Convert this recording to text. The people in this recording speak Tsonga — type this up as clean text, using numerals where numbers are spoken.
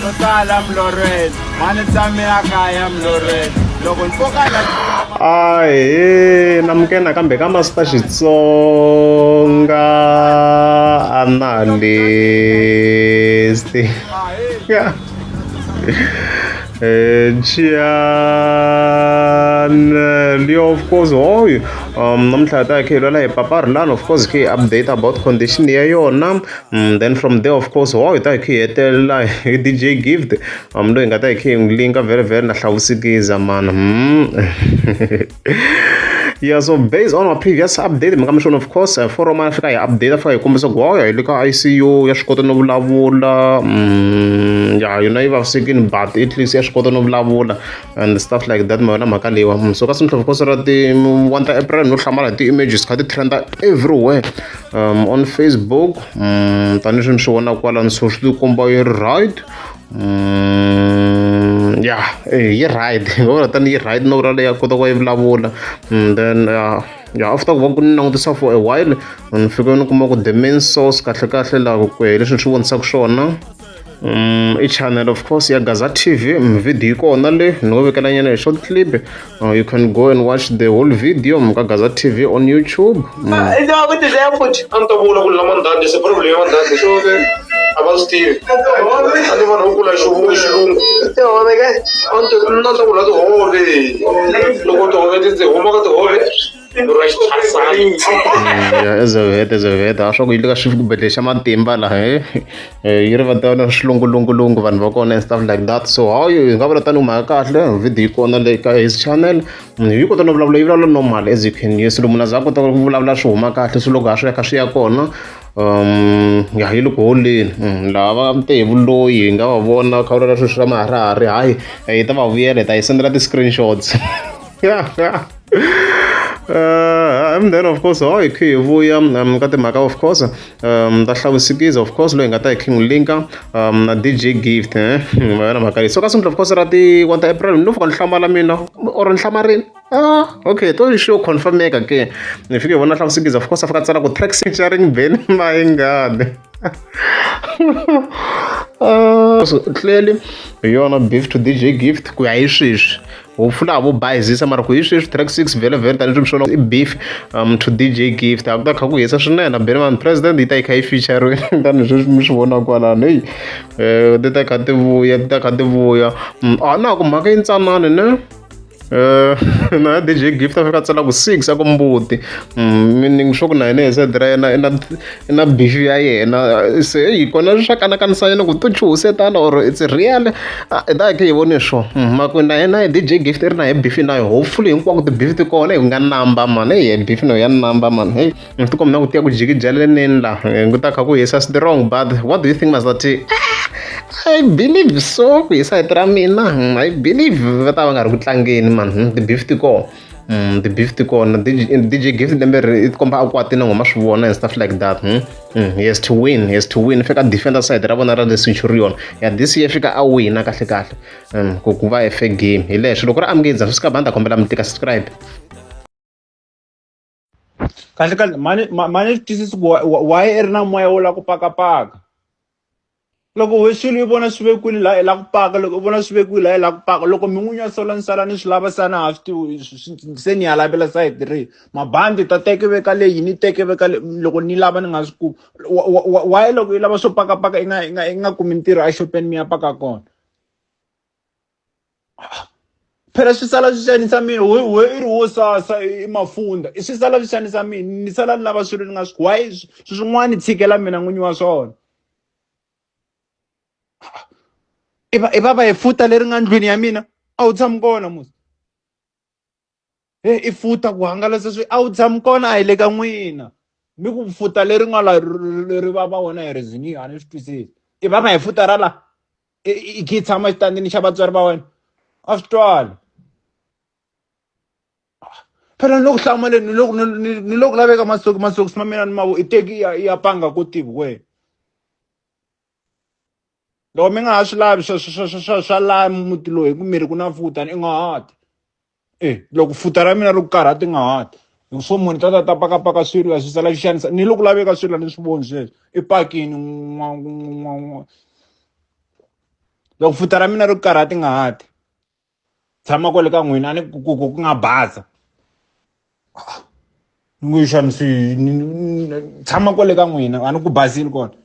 To tala milorhweni mani tshame a kaya milorhweni loko ni pfuka la Ahee namukela nakambe ka Master Xitsonga Analyst channel yo of course hoy namuntlha hi ta hi kha hi lwela hi papa Rhulani of course hi kha hi update about condition ya yona then from there of course ho hi ta hi kha hi hetelela hi DJ Gift loyi hi nga ta hi kha hi n'wi linka very very na hlawusikiza man yeah so based on our previous update mi nga mi swona of course forum a fika hi update a fika hi kombisa ku ya hi le ka ICU ya swi kota no vulavula ya yona yi vavisekile but at least ya swi kota no vulavula and stuff like that ma yona mhaka leyiwa so ka of course ra ti 1 ta April no hlamala hi ti-images kha ti trenda everywhere on Facebook tanihileswi mi swi vonaka kwalano so swi tikomba yi ri right ya yi right hi vona tani yi right no vula leyi ya kota ku va yi vulavula then ya after ku va ku ni langutisa for a while ni fike ni kuma ku the main source kahle kahle laha ku hi leswi ni swi vonisaka swona i channel of course ya Gaza TV video yi kona le ni ngo vekela nyana hi short clip you can go and watch the whole video ka Gaza TV on YouTube. A ni ta vula ku la mandanda se problem ya mandanda so ke a va swi tivi a ni vanhu vo kula xivungu xilungu Tihove ke? A ni ta ta vula tihove loko tihove ti ndzi huma ka tihove ra xichasani ya ezevhete ezevhete a swa ku yi le ka xibedhlele xa matimba laha yi ri va ta na swilungulungulungu vanhu va kona and stuff like that so how hi nga vula tani mhaka kahle video yi kona le ka his channel yi kota no vulavula yi vulavula normal as you can hear so loko munhu a za a kota ku vulavula swi huma kahle swi loko a swi ya kha swi ya kona ya yi le ku holeni laha va te hi vuloyi hi nga va vona kha vulavula swilo swa maharihari hayi hi ta va vuyela hi ta yi sendela ti-screenshots and then of course hi kha hi vuya ka timhaka of course ta hlawusikiza of course loyi hi nga ta hi kha n'wi linka na DJ Gift ma yona mhaka leyi so ka siku of course ra ti 1 ta April ni fika ni hlamala mina or ni hlamarini ah okay to xo confirmeka ke ni fike hi vona hlawusikiza of course a fika tsala ku track featuring Benny Mayengani so clearly hi yona beef to DJ Gift ku ya hi sweswi hopefully a vo bayizisa mara ku hi sweswi track 6 vhele vhele tanihi swi swona i beef to DJ Gift a ku ta kha ku hisa swinene Benny Man president yi ta yi kha yi feature tanihi sweswi mi swi vona kwalano heyi ti ta kha ti vuya ti ta kha ti vuya a na ku mhaka yi ntsanani ne na DJ Gift a fika a tsala ku 6 a ku mbuti meaning swa ku na yena hi side ra yena i na i na beef ya yena se hi kona swa kanakanisa yena ku to chuhisetana or it's real hi ta hi kha hi vone swo mara na yena DJ Gift i ri na hi beef na yo hopefully hinkwako ti-beef ti kona hi nga namba man hey beef no ya namba man hey ni ti komba ku tiya ku jikijeleneni laha ku ta kha ku hisa strong but what do you think Master T I believe so ku hi sayiti ra mina I believe va ta va nga ri ku tlangeni man ti-beef ti kona ti-beef ti kona DJ Gift lembe ri i tikomba a kwatile na ngoma swi vona and stuff like that he has to win he has to win fika defender side ra vona ra le Centurion ya this year fika a wina kahle kahle ku ku va a fair game hi leswo loko ri amukeza swi sika banda kombela mi tika subscribe kahle kahle mani mani swi twisisi ku why i ri na moya wo lava ku pakapaka loko we swilo i vona swi vekiwile laha i lava ku paka loko i vona swi vekiwile laha i lava ku paka loko mi n'wi nyosola ni sala ni swi lava se a na ha swi tivi se ni ya lavela sayiti rihi mabandi ta teke veka leyi ni teke veka leyi loko ni lava ni nga swi kumi why loko i lava swo pakapaka i nga i nga i nga kumi ntirho exopeni mi ya paka kona phela swi sala swi xanisa mina we we i ri wo sasa i mafunda i swi sala swi xanisa mina ni sala ni lava swilo ni nga swi why swi swin'wana tshikela mina n'winyi wa swona i va i va va hi futa leri nga ndlwini ya mina a wu tshami kona musi he i futa ku hangalasa swi a wu tshami kona a hi le ka n'wina mi ku futa leri nga la ri vava wena hi rizini a ni swi twisisi i vava hi futa ra la i khe i tshama xitandini xa vatswari va wena a swi twali phela ni le ku hlamaleni ni le ni le ku laveka masoki masokisi ma mina ni mavo i teki i ya panga ko tivi wena loko mi nga ha swi lavi swa swa swa swa swa laha muti lowu hi ku miri ku na futa ni nga ha ti e loko futa ra mina ri ku karhata i nga ha ti hi swo munhu ta ta ta pakapaka swilo la swi sala swi xanisa ni loko laveka swilo ni swi voni sweswo i pakini n'wa n'wa n'wa. Loko futa ra mina ri ku karhati nga hati tshama kwale ka n'wina a ni ku ku ku nga basa. Ni ngo xanisi tshama kwale ka n'wina a ni ku basile kona.